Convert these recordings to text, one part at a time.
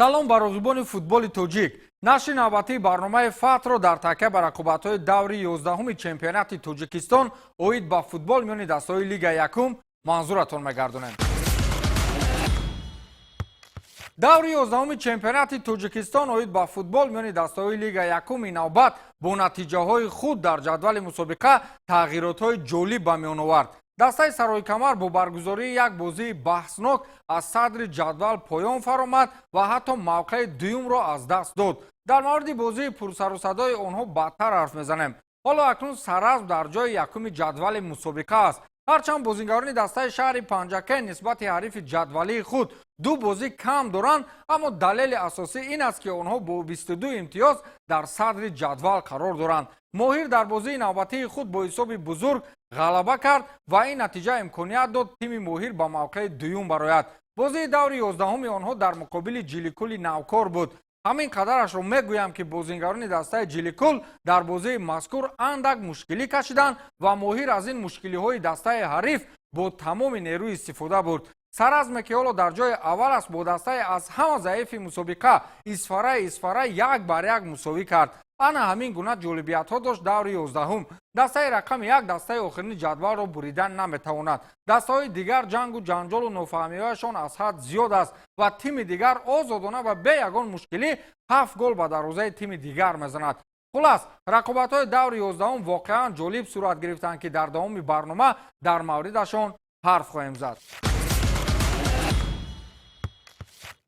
Салом ба роғибони футболи тоҷик. Нашри навбатии барномаи Фатҳро дар такя ба рақобатҳои даври 11-уми чемпионати Тоҷикистон оид ба футбол миёни дастаҳои Лигаи якум манзуратон мегардонем. Даври 11-уми чемпионати Тоҷикистон оид ба футбол миёни дастаҳои Лигаи якуми навбат бо натиҷаҳои худ дар ҷадвали мусобиқа тағйиротҳои ҷолиб ба миён овард. Дастаи Саройкамар бо баргузории як бозии баҳснок аз садри ҷадвал поён фаромад ва ҳатто мавқеи дуюмро аз даст дод. Дар мавриди бозии пурсарусадои онҳо баъдтар ҳарф мезанем. Ҳоло акнун Саразм дар ҷои якуми ҷадвали мусобиқа аст. Ҳарчанд бозигарони дастаи шаҳри Панҷакент нисбати ҳарифи ҷадвалии худ ду бозӣ кам доранд, аммо далели асосӣ ин аст, ки онҳо бо 22 имтиёз дар садри ҷадвал қарор доранд. Моҳир дар бозии навбатии худ бо ҳисоби бузург ғалаба кард ва ин натиҷа имконият дод тими Моҳир ба мавқеи дуюм барояд. Бозии даври 11-уми онҳо дар муқобили Ҷиликули навкор буд. Ҳамин қадарашро мегӯям, ки бозингарони дастаи Ҷиликул дар бозии мазкур андак мушкилӣ кашиданд ва Моҳир аз ин мушкилиҳои дастаи ҳариф бо тамоми нерӯ истифода бурд. Саразме, ки ҳоло дар ҷои аввал аст, бо дастаи аз ҳама заифи мусобиқа Исфараи Исфара 1-1 мусовӣ кард. Ана ҳамин гуна ҷолибиятҳо дошт даври 11-ум. Дастаи рақами як дастаи охирини ҷадвалро буридан наметавонад. Дастаҳои дигар ҷангу ҷанҷолу нофаҳмиҳояшон аз ҳад зиёд аст ва тими дигар озодона ва бе ягон мушкилӣ ҳафт гол ба дарвозаи тими дигар мезанад. Хулас, рақобатҳои даври 11-ум воқеан ҷолиб сурат гирифтанд, ки дар давоми барнома дар мавридашон ҳарф хоҳем зад.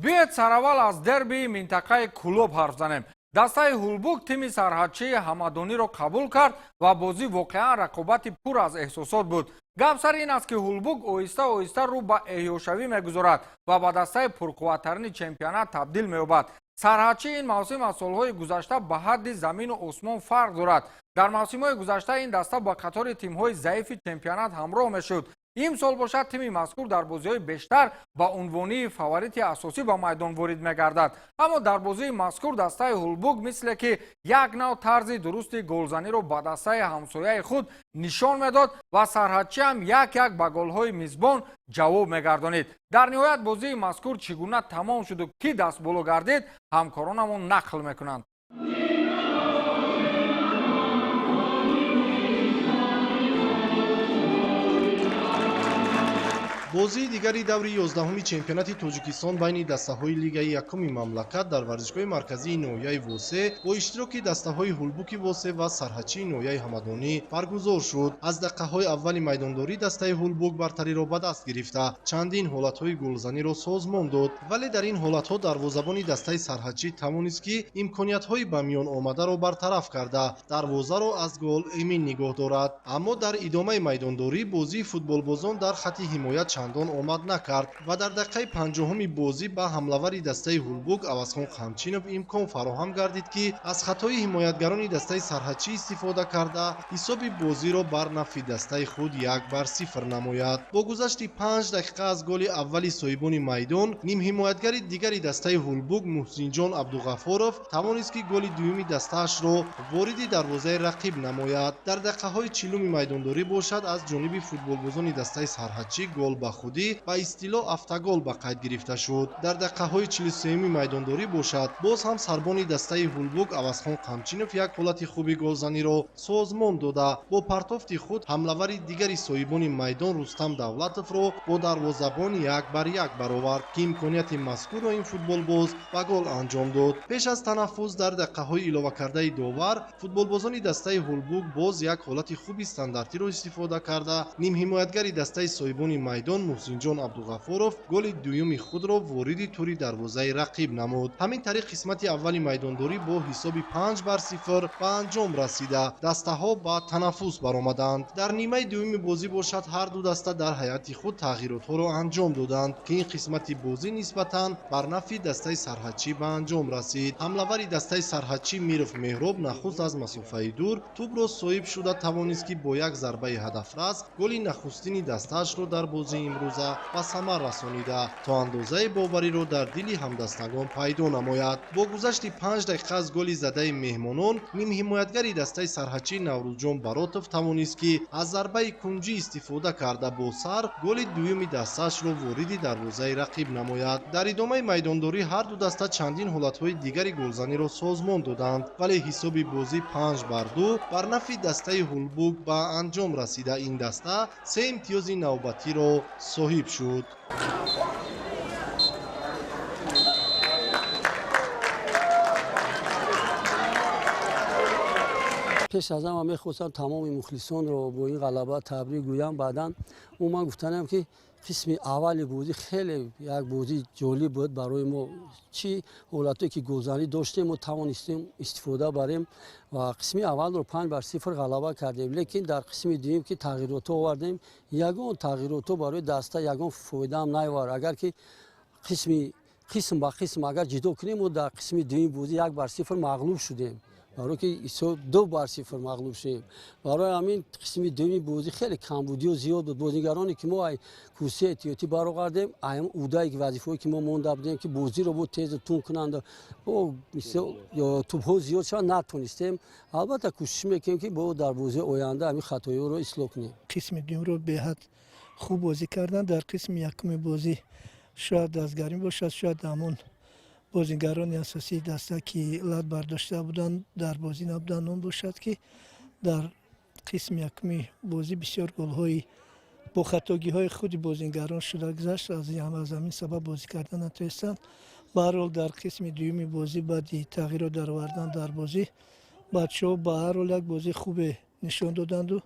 Биёед, сараввал аз дербии минтақаи Кӯлоб ҳарф занем. Дастаи Ҳулбук тими сарҳадчии Ҳамадониро қабул кард ва бозӣ воқеан рақобати пур аз эҳсосот буд. Гап сари ин аст, ки Ҳулбук оҳиста оҳиста рӯ ба эҳёшавӣ мегузорад ва ба дастаи пурқувваттарини чемпионат табдил меёбад. Сарҳадчӣ ин мавсим аз солҳои гузашта ба ҳадди замину осмон фарқ дорад. Дар мавсимҳои гузашта ин даста ба қатори тимҳои заифи чемпионат ҳамроҳ мешуд. Имсол бошад, тими мазкур дар бозиҳои бештар ба унвонии фаворити асосӣ ба майдон ворид мегардад. Аммо дар бозии мазкур дастаи Ҳулбук мисле ки як нав тарзи дурусти голзаниро ба дастаи ҳамсояи худ нишон медод ва сарҳадчӣ ҳам як як ба голҳои мизбон ҷавоб мегардонид. Дар ниҳоят бозии мазкур чӣ гуна тамом шуду кӣ дастболо гардид, ҳамкоронамон нақл мекунанд. Бозии дигари даври 11-уми чемпионати Тоҷикистон байни дастаҳои Лигаи якуми мамлакат дар варзишгоҳи марказии ноҳияи Восе бо иштироки дастаҳои Ҳулбуки Восе ва Сарҳадчии ноҳияи Ҳамадонӣ баргузор шуд. Аз дақиқаҳои аввали майдондорӣ дастаи Ҳулбук бартариро ба даст гирифта, чандин ҳолатҳои голзаниро созмон дод, вале дар ин ҳолатҳо дарвозабони дастаи Сарҳадчӣ тавонист, ки имкониятҳои ба миён омадаро бартараф карда, дарвозаро аз гол эмин нигоҳ дорад. Аммо дар идомаи майдондорӣ бозии футболбозон дар хатти ҳимоят чандон омад накард ва дар дақиқаи 50-уми бозӣ ба ҳамлавари дастаи Ҳулбук Авазхон Қамчинов имкон фароҳам гардид, ки аз хатои ҳимоятгарони дастаи сарҳадчӣ истифода карда, ҳисоби бозиро бар нафъи дастаи худ 1-0 намояд. Бо гузашти 5 дақиқа аз голи аввали соҳибони майдон, нимҳимоятгари дигари дастаи Ҳулбук Муҳсинҷон Абдуғаффоров тавонист, ки голи дуюми дастаашро вориди дарвозаи рақиб намояд. Дар дақиқаҳои 40-уми майдондорӣ бошад, аз ҷониби футболбозони дастаи сарҳадчӣ гол ба худӣ ба истилоҳ автогол ба қайд гирифта шуд. Дар дақиқаҳои 43-юми майдондорӣ бошад, боз ҳам сарбони дастаи Ҳулбук Авазхон Қамчинов як ҳолати хуби голзаниро созмон дода, бо партофти худ ҳамлавари дигари соҳибони майдон Рустам Давлатовро бо дарвозабон 1-1 баровард, ки имконияти мазкурро ин футболбоз ба гол анҷом дод. Пеш аз танаффус дар дақиқаҳои иловакардаи довар футболбозони дастаи Ҳулбук боз як ҳолати хуби стандартиро истифода карда, нимҳимоятгари дастаи соҳибони майдон Муҳсинҷон Абдуғаффоров голи дуюми худро вориди тури дарвозаи рақиб намуд. Ҳамин тариқ қисмати аввали майдондорӣ бо ҳисоби 5-0 ба анҷом расида, дастаҳо ба танаффус баромаданд. Дар нимаи дуюми бозӣ бошад, ҳар ду даста дар ҳайати худ тағйиротҳоро анҷом доданд, ки ин қисмати бозӣ нисбатан бар нафъи дастаи сарҳадчӣ ба анҷом расид. Ҳамлавари дастаи сарҳадчӣ Миров Меҳроб нахуст аз масофаи дур тӯбро соҳиб шуда тавонист, ки бо як зарбаи ҳадафрас голи нахустини дастаашро дар бозии имрӯза ба самар расонида, то андозаи бовариро дар дили ҳамдастагон пайдо намояд. Бо гузашти 5 дақиқа аз голи задаи меҳмонон, нимҳимоятгари дастаи сарҳадчӣ Наврӯзҷон Баротов тавонист, ки аз зарбаи кунҷӣ истифода карда бо сар голи дуюми дастаашро вориди дарвозаи рақиб намояд. Дар идомаи майдондорӣ ҳар ду даста чандин ҳолатҳои дигари голзаниро созмон доданд, вале ҳисоби бозӣ 5-2 бар нафъи дастаи Ҳулбук ба анҷом расида, ин даста 3 имтиёзи навбатиро соҳиб шуд. Пеш аз ҳама мехостам тамоми мухлисонро бо ин ғалаба табрик гӯям. Баъдан умуман гуфтанам, ки қисми аввали бозӣ хеле як бозии ҷолиб буд барои мо. Чӣ ҳолатое ки голзанӣ доштем, мо тавонистем истифода барем ва қисми аввалро 5-0 ғалаба кардем. Лекин дар қисми дуюм, ки тағйиротҳо овардем, ягон тағйиротҳо барои даста ягон фоидаам наовард. Агар ки қисм ба қисм агар ҷудо кунем, мо дар қисми дуюми бозӣ 1-0 мағлуб шудем. Барои ки 2-0 мағлуб шудем. Барои ҳамин қисми дуюми бозӣ хеле камбудиҳо зиёд буд. Бозигароне ки мо ай курсии эҳтиётӣ баровардем, ай удаи вазифаҳое ки мо монда будем, ки бозиро бо тезу тун кунанд, тӯбҳо зиёд шаванд, натонистем. Албатта кӯшиш мекунем, ки бо дар бозии оянда ҳамин хатоиҳоро ислоҳ кунем. Қисми дуюмро беҳад хуб бозӣ карданд. Дар қисми якуми бозӣ шояд дастгармӣ бошад, шояд ҳамон бозигарони асосии даста, ки лат бардошта буданд, дар бозӣ набуданд, он бошад, ки дар қисми якуми бозӣ бисёр голҳои бо хатогиҳои худи бозигарон шуда гузашт. Аз ҳамин сабаб бозӣ карда натавонистанд. Ба ҳар ҳол дар қисми дуюми бозӣ баъди тағйирот даровардан дар бозӣ бачаҳо ба ҳар ҳол як бозии хубе нишон доданду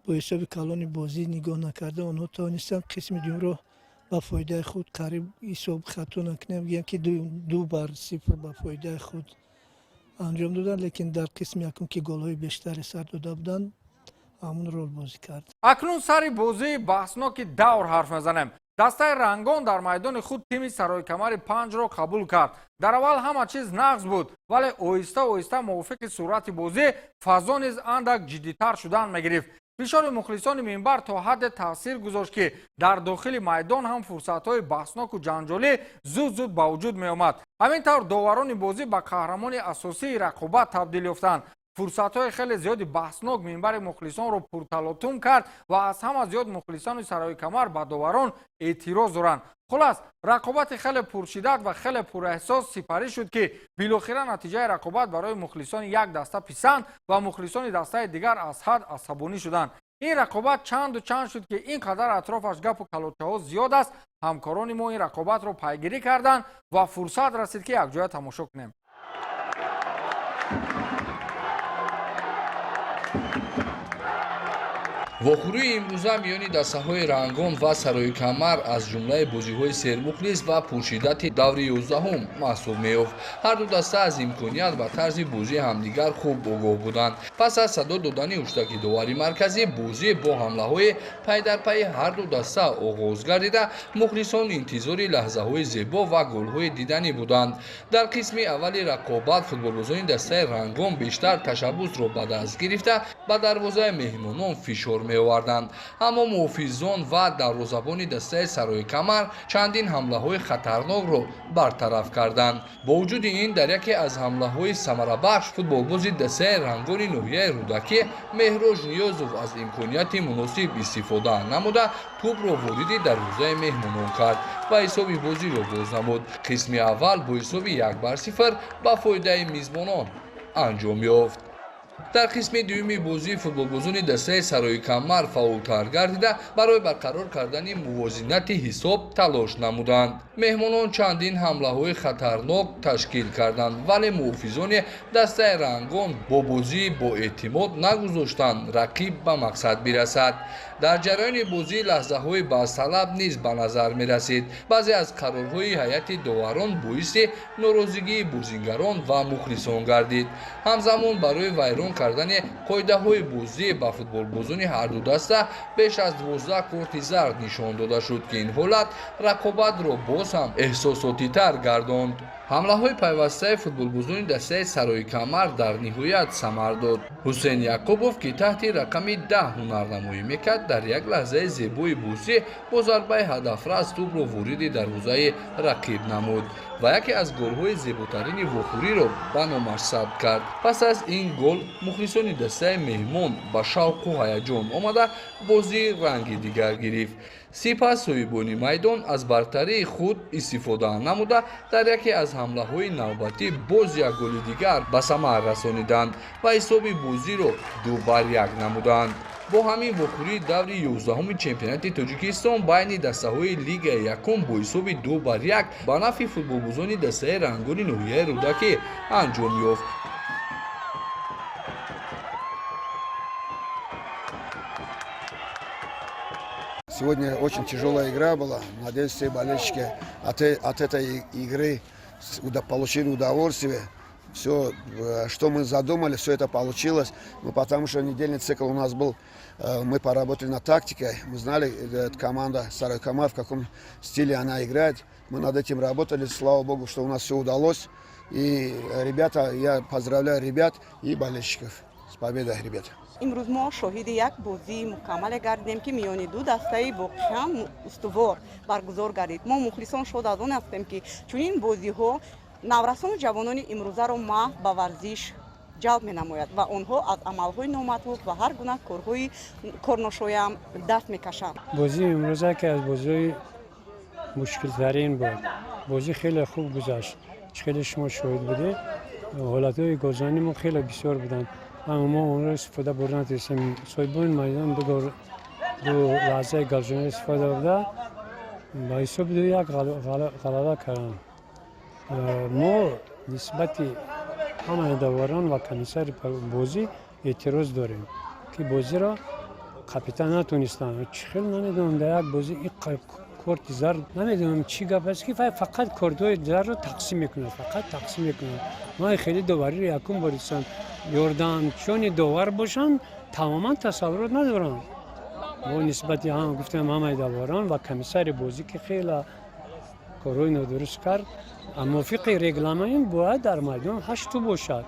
бо ҳисоби калони бозӣ нигоҳ накарда онҳо тавонистанд қисми дуюмро ба фоидаи худ қариб ҳисоб хато накунем, гӯям ки 2-0 ба фоидаи худ анҷом доданд. Лекин дар қисми якум, ки голҳои бештаре сар дода буданд, ҳамон рол бозӣ кард. Акнун сари бозии баҳсноки давр ҳарф мезанем. Дастаи Рангон дар майдони худ тими Сарои Камари 5-ро қабул кард. Дар аввал ҳама чиз нағз буд, вале оҳиста оҳиста мувофиқи суръати бозӣ фазо низ андак ҷиддитар шудан мегирифт. Фишори мухлисони минбар то ҳадде таъсир гузошт, ки дар дохили майдон ҳам фурсатҳои баҳсноку ҷанҷолӣ зуд-зуд ба вуҷуд меомад. Ҳамин тавр доварони бозӣ ба қаҳрамони асосии рақобат табдил ёфтанд. Фурсатҳои хеле зиёди баҳснок минбари мухлисонро пурталотум кард ва аз ҳама зиёд мухлисони Сарои Камар ба доварон эътироз доранд. Хулас, рақобати хеле пуршиддат ва хеле пурэҳсос сипарӣ шуд, ки билохира натиҷаи рақобат барои мухлисони як даста писанд ва мухлисони дастаи дигар аз ҳад асабонӣ шуданд. Ин рақобат чанду чанд шуд, ки ин қадар атрофаш гапу калочаҳо зиёд аст. Ҳамкорони мо ин рақобатро пайгирӣ карданд ва фурсат расид, ки якҷоя тамошо кунем. Вохӯрии имрӯза миёни дастаҳои Рангон ва Сарои Камар аз ҷумлаи бозиҳои сермухлис ва пуршиддати даври 11-ум маҳсуб меёфт. Ҳарду даста аз имконият ва тарзи бозии ҳамдигар хуб огоҳ буданд. Пас аз садо додани ҳуштаки довари марказӣ, бозӣ бо ҳамлаҳои пайдарпайи ҳарду даста оғоз гардида, мухлисон интизори лаҳзаҳои зебо ва голҳои диданӣ буданд. Дар қисми аввали рақобат футболбозони дастаи Рангон бештар ташаббусро ба даст гирифта, ба дарвозаи меҳмонон фишор меоварданд. Аммо муҳофизон ва дарвозабони дастаи Сарои Камар чандин ҳамлаҳои хатарнокро бартараф карданд. Бо вуҷуди ин, дар яке аз ҳамлаҳои самарабахш футболбози дастаи Рангони ноҳияи Рӯдакӣ Меҳроҷ Ниёзов аз имконияти муносиб истифода намуда, тӯбро вориди дарвозаи меҳмонон кард ва ҳисоби бозиро боз намуд. Қисми аввал бо ҳисоби 1-0 ба фоидаи мизбонон анҷом ёфт. Дар қисми дуюми бозӣ футболбозони дастаи Сарои Камар фаъолтар гардида, барои барқарор кардани мувозинати ҳисоб талош намуданд. Меҳмонон чандин ҳамлаҳои хатарнок ташкил карданд, вале муҳофизони дастаи Рангон бо бозии боэътимод нагузоштанд рақиб ба мақсад бирасад. Дар ҷараёни бозӣ лаҳзаҳои баҳсталаб низ ба назар мерасид. Баъзе аз қарорҳои ҳайати доварон боиси норозигии бозигарон ва мухлисон гардид. Ҳамзамон барои вайрон Вайрон кардани қоидаҳои бозӣ ба футболбозони ҳарду даста беш аз 12 корти зард нишон дода шуд, ки ин ҳолат рақобатро боз ҳам эҳсосотитар гардонд. Ҳамлаҳои пайвастаи футболбозони дастаи Сарои Камар дар ниҳоят самар дод. Ҳусейн Яқубов, ки таҳти рақами 10 ҳунарнамоӣ мекард, дар як лаҳзаи зебои бозӣ бо зарбаи ҳадафрас тӯбро вориди дарвозаи рақиб намуд ва яке аз голҳои зеботарини вохӯриро ба номаш сабт кард. Пас аз ин гол мухлисони дастаи меҳмон ба шавқу ҳаяҷон омада, бозӣ ранги дигар гирифт. Сипас соҳибони майдон аз бартарии худ истифода намуда, дар яке аз ҳамлаҳои навбатӣ боз як голи дигар ба самар расониданд ва ҳисоби бозиро 2-1 намуданд. Бо ҳамин вохӯрии даври 11-уми чемпионати Тоҷикистон байни дастаҳои Лигаи якум бо ҳисоби 2-1 ба нафъи футболбозони дастаи Рангони ноҳияи Рӯдакӣ анҷом ёфт. Сегодня очень тяжелая игра была. Надеюсь, все болельщики от этой игры получили удовольствие. Все, что мы задумали, все это получилось. Ну, потому что недельный цикл у нас был, мы поработали над тактикой. Мы знали, команда Сарой Камар, в каком стиле она играет. Мы над этим работали. Слава Богу, что у нас все удалось. И ребята, я поздравляю ребят и болельщиков. С победой, ребята! Имрӯз мо шоҳиди як бозии мукаммале гардидем, ки миёни ду дастаи воқеан устувор баргузор гардид. Мо, мухлисон, шод аз он ҳастем, ки чунин бозиҳо наврасону ҷавонони имрӯзаро маҳз ба варзиш ҷалб менамояд ва онҳо аз амалҳои номатлуб ва ҳар гуна корҳои корношоям даст мекашанд. Бозии имрӯза яке аз бозиҳои мушкилтарин буд. Бозӣ хеле хуб гузашт. Хеле шумо шоҳид будед, ҳолатҳои голзанӣ мо хеле бисёр буданд, аммо мо онро истифода бурда натавонистем. Соҳибони майдон ду лаҳзаи голзанӣ истифода бурда, ба ҳисоби 2-1 ғалаба карданд. Мо нисбати ҳамаи доварон ва комиссари бозӣ эътироз дорем, ки бозиро капитан натонистанд. Чӣ хел намедонам, дар як бозӣ корти зард, намедонам чӣ гап аст, ки фақат кортҳои зардро тақсим мекунад, фақат тақсим мекунад. Ман хеле довариро якум бор дидам. Ёрдамчони довар бошанд, тамоман тасаввурот надорам. Мо нисбати ҳам гуфтам, ҳамаи доварон ва комиссари бозӣ, ки хеле корҳои нодуруст кард. Мувофиқи регламент бояд дар майдон ҳашт тӯб бошад.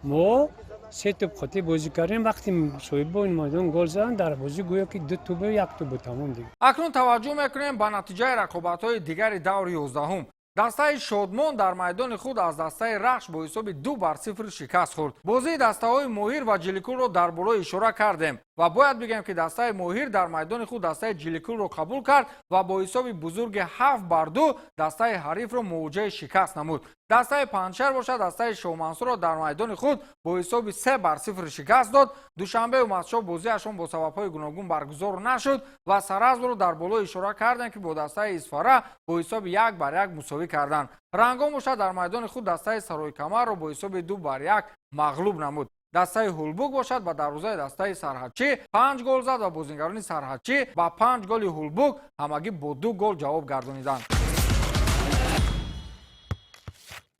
Мо се тӯб қотӣ бозӣ кардем. Вақти соҳибони майдон гол заданд, дар бозӣ гӯё ки ду тӯбу як тӯбу тамом дигар. Акнун таваҷҷӯҳ мекунем ба натиҷаи рақобатҳои дигари даври 11-ум. Дастаи Шодмон дар майдони худ аз дастаи Рахш бо ҳисоби 2-0 шикаст хӯрд. Бозии дастаҳои Моҳир ва Ҷиликулро дар боло ишора кардем ва бояд бигӯем, ки дастаи Моҳир дар майдони худ дастаи Ҷиликулро қабул кард ва бо ҳисоби бузурги 7-2 дастаи ҳарифро мувоҷиҳаи шикаст намуд. Дастаи Панҷшер бошад, дастаи Шоҳмансурро дар майдони худ бо ҳисоби 3-0 шикаст дод. Душанбеу Мастчоҳ бозиашон бо сабабҳои гуногун баргузор нашуд ва Саразмро дар боло ишора кардем, ки бо дастаи Исфара бо ҳисоби 1-1 мусовӣ карданд. Рангон бошад, дар майдони худ дастаи Сарои Камарро бо ҳисоби 2-1 мағлуб намуд. Дастаи Ҳулбук бошад, ба дарвозаи дастаи Сарҳадчӣ панҷ гол зад ва бозингарони Сарҳадчӣ ба панҷ голи Ҳулбук ҳамагӣ бо ду гол ҷавоб гардониданд.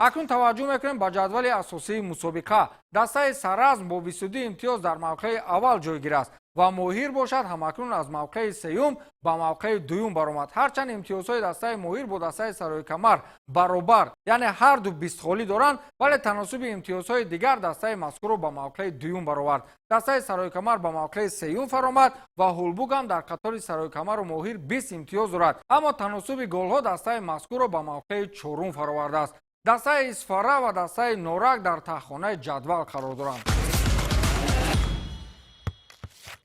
Акнун таваҷҷӯҳ мекунем ба ҷадвали асосии мусобиқа. Дастаи Саразм бо 22 имтиёз дар мавқеи аввал ҷойгир аст ва Моҳир бошад, ҳамакнун аз мавқеи сеюм ба мавқеи дуюм баромад. Ҳарчанд имтиёзҳои дастаи Моҳир бо дастаи Сарои Камар баробар, яъне ҳарду 20 холӣ доранд, вале таносуби имтиёзҳои дигар дастаи мазкурро ба мавқеи дуюм баровард. Дастаи Сарои Камар ба мавқеи сеюм фаромад ва Ҳулбук ҳам дар қатори Сарои Камару Моҳир 20 имтиёз дорад, аммо таносуби голҳо дастаи мазкурро ба мавқеи чорум фаровардааст. Дастаи Исфара ва дастаи Норак дар таҳхонаи ҷадвал қарор доранд.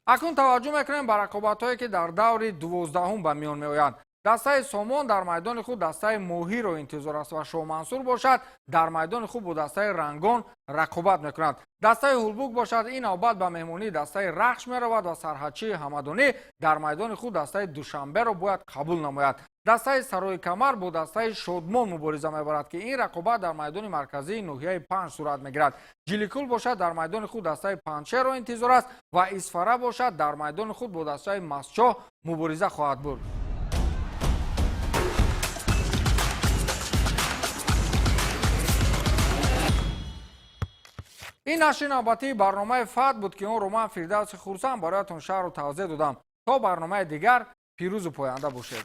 Акнун таваҷҷӯҳ мекунем ба рақобатҳое, ки дар даври 12-ум ба миён меоянд. Дастаи Сомон дар майдони худ дастаи Моҳирро интизор аст ва Шоҳмансур бошад, дар майдони худ бо дастаи Рангон рақобат мекунад. Дастаи Ҳулбук бошад, ин навбат ба меҳмонии дастаи Рахш меравад ва Сарҳадчии Ҳамадонӣ дар майдони худ дастаи Душанберо бояд қабул намояд. Дастаи Сарои Камар бо дастаи Шодмон мубориза мебарад, ки ин рақобат дар майдони марказии ноҳияи Панҷ сурат мегирад. Ҷиликул бошад, дар майдони худ дастаи Панҷшерро интизор аст ва Исфара бошад, дар майдони худ бо дастаи Мастчоҳ мубориза хоҳад бурд. Ин нашри навбатии барномаи Фатҳ буд, ки онро ман, Фирдавси Хурсанд, бароятон шарҳу тавзеҳ додам. То барномаи дигар пирӯзу поянда бошед.